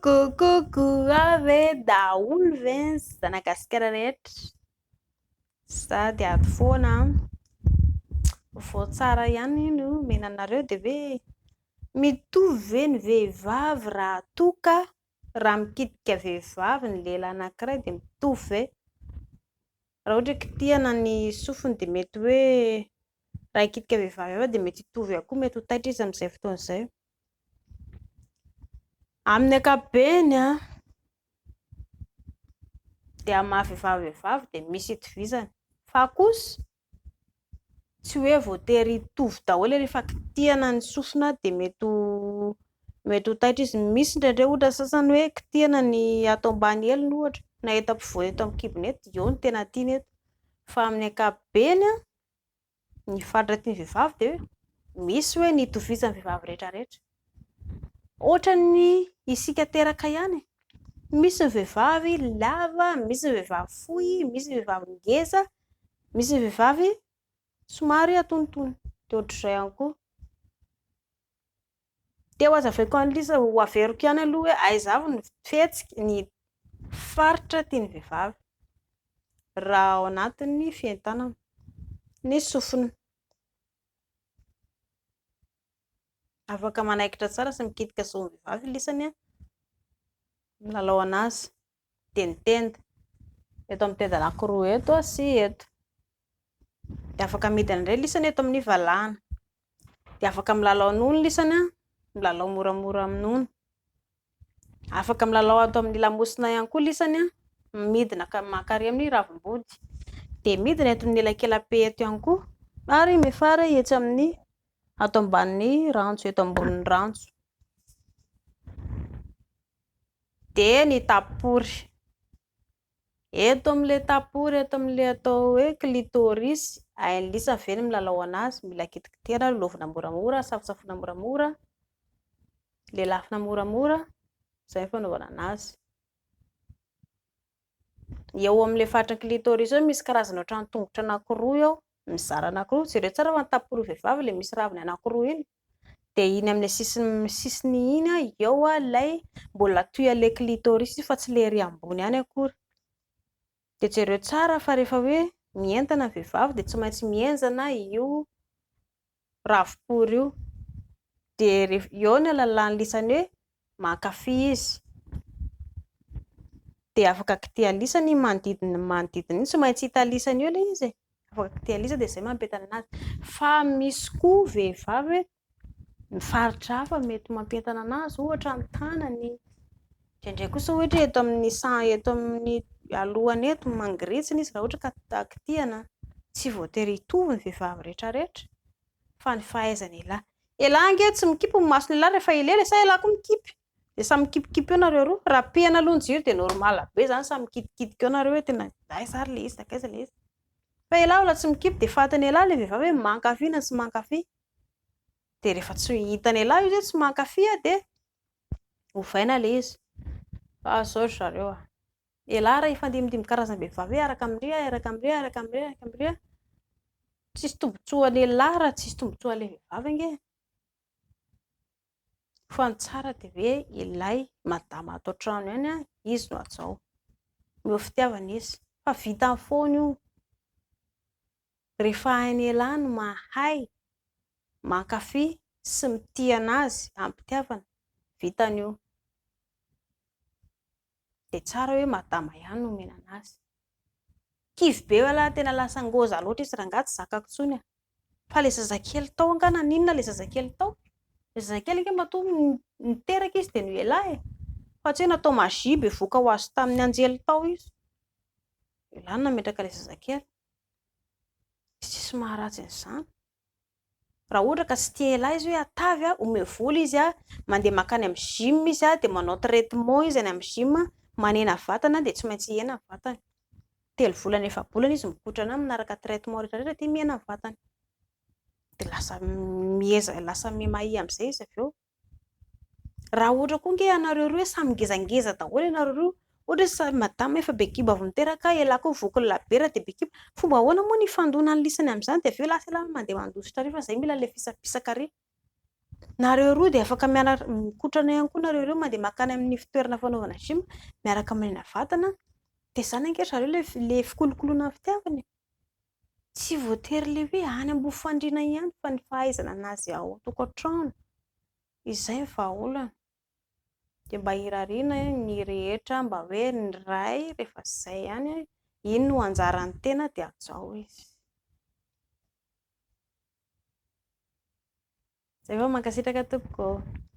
Coucou coucou ave daholo ve ny zanagasikara rehetra? Za dia ato foana an. Vaovao tsara ihany no omena anareo dia hoe mitovy ve ny vehivavy raha toa ka raha mikitika vehivavy ny lehilahy anankiray dia mitovy ve? Raha ohatra hoe kitihana ny sofiny dia mety hoe raha hikitika vehivavy hafa dia mety hitovy ihany koa, mety ho taitra izy amin'izay fotoana izay. Amin'ny ankapobeny an, dia amin'ny maha vehivavy vehivavy dia misy itovizany. Fa kosa tsy hoe voatery hitovy daholo rehefa kitihana ny sofina dia mety ho mety ho taitra izy. Misy indraindray ohatra ny sasany hoe kitihana ny ato ambany heliny ohatra na eto ampovoany eto amin'ny kibony eto dia eo no tena tiany eto. Fa amin'ny ankapobeny an, ny faritra tian'ny vehivavy dia misy hoe ny itovizan'ny vehivavy rehetra rehetra. Ohatran'ny isika teraka ihany e. Misy ny vehivavy lava, misy ny vehivavy fohy, misy ny vehivavy ngeza, misy ny vehivavy somary antonontonony. Dia ohatr'izay ihany koa. Dia ho azavaiko an'i Lisa, ho averiko ihany aloha hoe aiza avy ny fihetsika, ny faritra tian'ny vehivavy raha ao anatin'ny fientanana. Ny sofina. Afaka manaikitra tsara sy mikitika zon'ny vehivavy lisany an, milalao an'azy. Dia ny tenda. Eto amin'ny tenda anankiroa eto sy eto. Dia afaka midina indray lisany eto amin'ny valahana. Dia afaka milalao nono lisany an, milalao moramora amin'ny nono. Afaka milalao ato amin'ny lamosina ihany koa lisany an, midina ka mankareny amin'ny ravim-body. Dia midina eto amin'ny elakela-pe eto ihany koa ary miafara etsy amin'ny ato ambanin'ny ranjo, eto ambonin'ny ranjo. Dia ny tapory. Eto amin'ilay tapory, eto amin'ilay atao hoe clitoris, hain'i Lisa ve ny milalao an'azy? Mila kitikitihana, lalaovina moramora, safosafoina moramora, lelafina moramora, izay ny fanaovana an'azy. Eo amin'ilay faritry ny clitoris eo misy karazana ohatran'ny tongotra anankiroa eo, mizara anankiroa. Jereo tsara fa ny tapory vehivavy ilay misy raviny anankiroa iny. Dia iny amin'ilay sisiny sisiny iny eo ilay mbola toy an'ilay clitoris fa tsy ilay ery ambony ihany akory. Dia jereo tsara fa rehefa hoe mientana ny vehivavy dia tsy maintsy mihenjana io ravim-pory io. Dia rehefa eo no ahalalan'ny lisany hoe mankafy izy. Dia afaka kitihan'ny lisany iny manodidina manodidina iny, tsy maintsy hita lisany eo ilay izy e. Afaka kitihan'ny lisany dia izay mampientana anazy. Fa misy koa vehivavy hoe ny faritra hafa mety mampientana anazy, ohatra ny tanany, indraindray kosa ohatra hoe eto amin'ny saha eto amin'ny alohany eto mangiritsina izy raha ohatra ka kitihana. Tsy voatery hitovy ny vehivavy rehetra rehetra fa ny fahaizan'ialahy. Elah ange tsy mikipy ny mason'ialahy rehefa elaela e, sa elah koa mikipy? Dia samy mikipikipy eo nareo roa, raha pihana aloha ny jiro dia normal be zany samy mikitikitika eo nareo hoe tena aiza ary le izy, nankaiza le izy. Fa elah olona tsy mikipy dia fatin'elah le vehivavy hoe mankafy na tsy mankafy. Dia rehefa tsy hitan'elah izy hoe tsy mankafy aho dia ovaina le izy. Fa zao ry zareo a. Elah raha hifandimbindimby karazam-behivavy hoe hiaraka amin-dry aho, hiaraka amin-dry aho, hiaraka amin-dry aho, hiaraka amin-dry aho. Tsisy tombotsoa an'elah raha tsisy tombotsoa an'ilay vehivavy ange e. Fa ny tsara dia hoe ilay madama ato an-trano ihany an, izy no hajao. Omeo fitiavana izy. Fa vitany foana io. Rehefa hain'elah ny mahay mankafy sy mitia an'azy am-pitiavana, vitany io. Dia tsara hoe madama ihany no omena an'azy. Kivy be ialahy tena lasa ngôza loatra izy rangahy tsy zakako intsony a. Fa ilay zazakely tao angaha naninona ilay zazakely tao? Ilay zazakely ange matoa niteraka izy dia noho ialahy e. Fa tsy hoe natao magie bevohoka ho azy tamin'ny anjely tao izy. Ialahy no nametraka ilay zazakely. Tsisy maharatsy an'izany. Raha ohatra ka tsy tia elah izy hoe atavy a, omeo vola izy a, mandeha mankany amin'ny gym izy a, dia manao traitement izy any amin'ny gym, manena vatana dia tsy maintsy hihena ny vatany. Telo volana efa-bolana izy mikotrana manaraka traitement rehetra rehetra dia mihena ny vatany. Dia lasa mieza lasa miha-mahia amin'izay izy avy eo. Raha ohatra koa ange ianareo roa hoe samy ngezangeza daholo ianareo roa, ohatra hoe samy madama efa be kibo avy niteraka, elah koa voky ny labiera dia be kibo, fomba ahoana moa ny hifandonan'ny lisany amin'izany dia avy eo lasa elah mandeha mandositra ary fa izay mila ilay fisapisaka ary. Nareo roa dia afaka miara mikotrana ihany koa nareo roa, mandeha mankany amin'ny fitoerana fanaovana gym, miaraka manena vatana. Dia izany ange ry zareo ilay fikolokoloana ny fitiavana e. Tsy voatery ilay hoe any ambony fandriana ihany fa ny fahaizana an'azy ao an-tokantrano. Izay ny vahaolana. Dia mba irariana ny rehetra mba hoe ny ray rehefa izay ihany, iny no anjaran'ny tena dia hajao izy. Zay vao mankasitraka tompoko ô.